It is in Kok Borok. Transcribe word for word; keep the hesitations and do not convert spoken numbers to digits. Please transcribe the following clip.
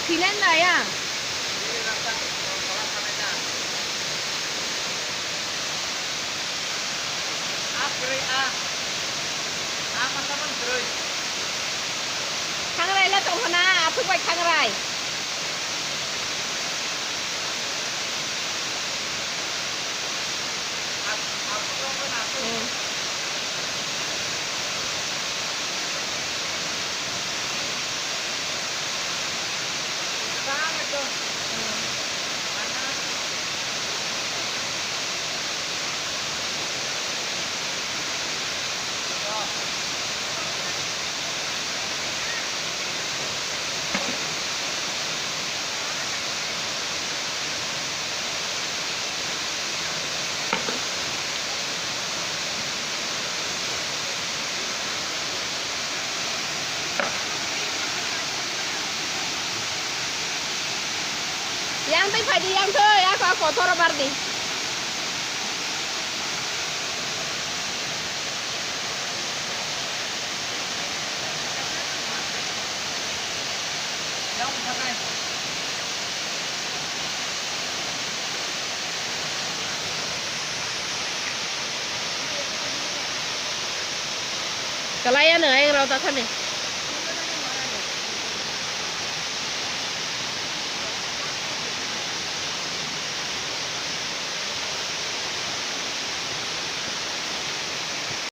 Silen da ya. Thangrai le tong khna, aswk bai thangrai. Yang twi phai di, yang twi, ako, ako, thoro bar di. Kalai ano, ayang rao ta thani.